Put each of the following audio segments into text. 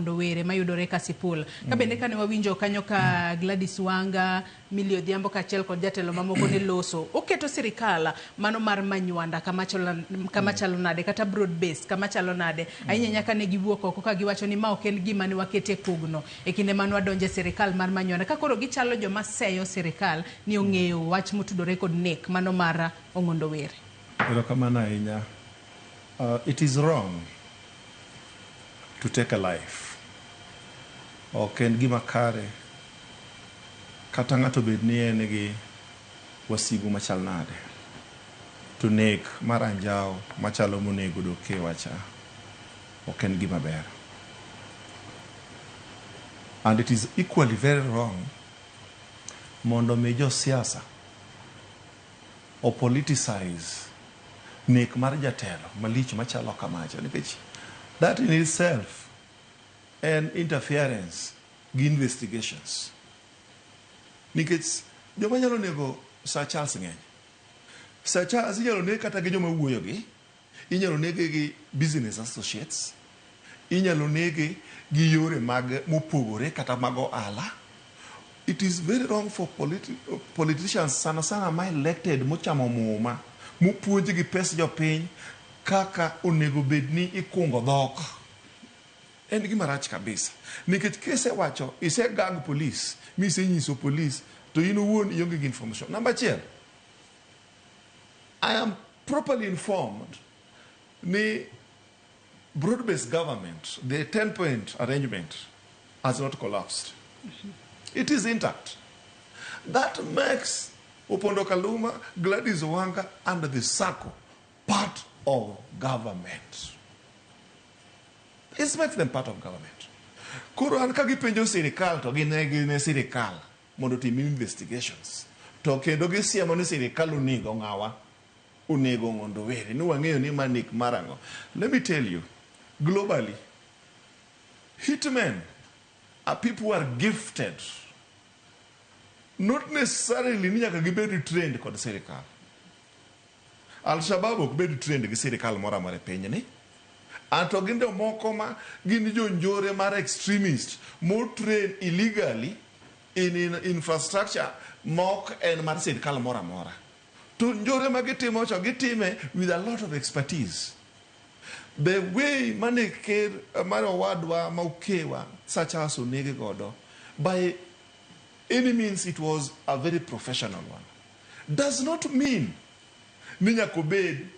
Ong'ondo Were mayudore Kasipul. Ka bende kane wawinjo kanyo ka Gladys Wanga, Millie Odhiambo kaachiel kod jatelo mamoko ne loso, oketo sirikal mano mar Manywanda kama chalo nade kata broad base kama chalo nade. Ahinya ahinya kane giwuok oko ka giwacho ni ma ok en gima ne wakete e kogno e kinde mane wadonje sirikal mar Manywanda. Ka koro gichalo joma seyo sirikal ni ong'eyo wach motudore kod nek mano mar Ong'ondo Were. Erokamano ahinya. It is wrong to take a life. Ok en gima kare kata ng'ato bed ni en gi wasigu machal nade, to nek mar anjawo machalo monego Dokewa cha ok en gima ber. And it is equally very wrong mondo mi josiasa o politicize nek mar jatelo malich machalo kamacha nikech that in itself en interference gi investigations nikech joma nyalo nego Sir Charles ng'eny. Sir Charles inyalo neg kata gi joma wuoyo gi, inyalo nege gi business associates, inyalo nege gi yore mag mopogore kata mag ohala. It is very wrong for politicians sana sana ma elected mochamo muma mopuonj gi pes jopiny kaka onego bed ni ikungo dhok. En gima rach kabisa nikech kisewacho isegag police misenyiso police to in owuon ionge gi information. Namba achiel, I am properly informed ni broad-based government, the 10-point arrangement has not collapsed. It is intact. That makes Opondo Kaluma, Gladys Wanga, and the SACCO part of government. It makes them part of government. Koro an ka gipenjo sirikal to gin e sirikal mondo otim investigations. To kendo gisiemo ni sirikal onego ng'awa, onego Ong'ondo Were, ni wang'eyo ni ma nek mar ang'o. Let me tell you, globally, hitmen are people who are gifted. Not necessarily ni nyaka gibed trained kod sirikal. Al-Shabaab ok bed trained gi sirikal moro amora e pinyni. Anto gin jomoko ma gin jonjore mar extremist mo train illegally in infrastructure ma ok en mar sirikal moro amora. To njore ma gitimo cha gitime with a lot of expertise. The way mane ker mar owadwa ma Okewa Sir Charles onege godo by any means it was a very professional one. Does not mean ni nyaka obed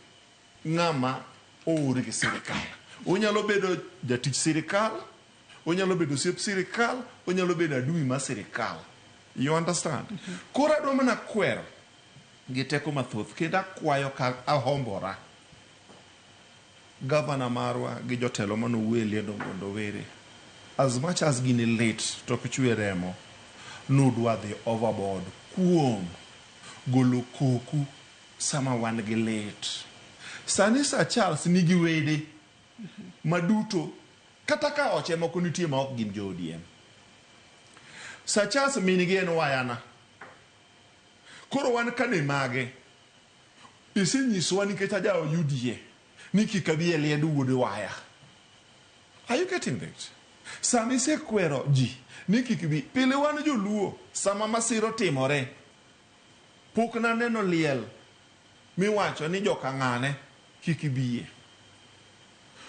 ng'ama oor gi sirikal. Onyalo bedo jatich sirikal, onyalo bedo osiep sirikal, onyalo bedo adui mar sirikal. You understand? Koro adwa mana kwero gi teko mathoth kendo akwayo ka ahombora gavana marwa gi jotelo manowuoyo e liend Ong'ondo Were as much as gini lit to ok chwe remo nudwa dhi overboard kuom golo koku sama wan gi lit. Sani Sir Charles nigi wede maduto kata ka oche moko nitie ma ok gin jo ODM. Sir Charles min gi en wayana. Koro wan kane mage isenyisowa nikech aja UDA ni kik abi e liend wuod waya. Are you getting that? Sama isekwero ji ni kik bi, pile wan joluo sama masira otimore pok naneno liel miwacho ni joka ng'ane kik biye.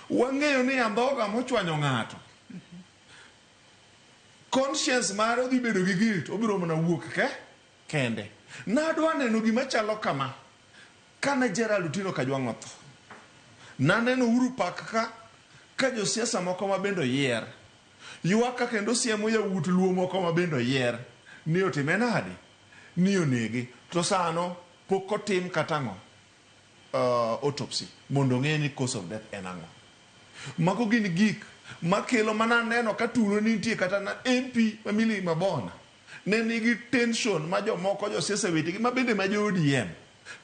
Wang'eyo ni andhoga mochwanyo ng'ato conscience mare odhi bedo gi guilt, obiro mana wuok ke kende. Nadwa neno gima chalo kama kane Gerald Otieno Kajwang' otho. Naneno Uhuru Park ka josiasa moko ma bende oyier ywak ka kendo siemo yawuot luo moko ma bende oyier ni otime nade, ni onege. To sano pok otim kata ang'o, autopsy mondo ong'e ni cause of death en ang'o. Mago gin gik makelo mana neno ka tulo nitie kata na MP ma Millie Mabona ne nigi tension ma jomoko josiasa wetegi ma bende ma jo ODM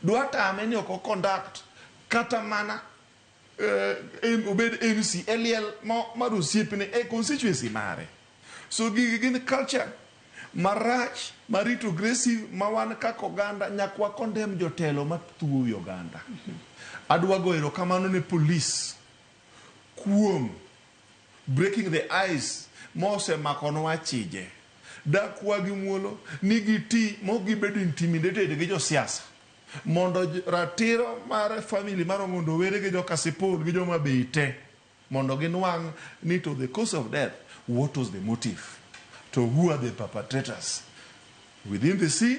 dwa tame ni ok o conduct kata mana obed MC e liel mar osiepne e constituency mare. So gigi gin culture marach ma retrogressive ma wan kaka oganda nyaka wa condemn jotelo ma thuo wi oganda. Adwa go erokamano ne police kuom Breaking the ice mosemakonwa achije. Dakwa gi muolo ni giti mok gibedo intimidated gi josiasa mondo ratiro mar family mar Ong'ondo Were gi Jokasipul gi joma Bay te mondo ginwang' ni to the cause of death, what was the motive, to who are the perpetrators within the scene.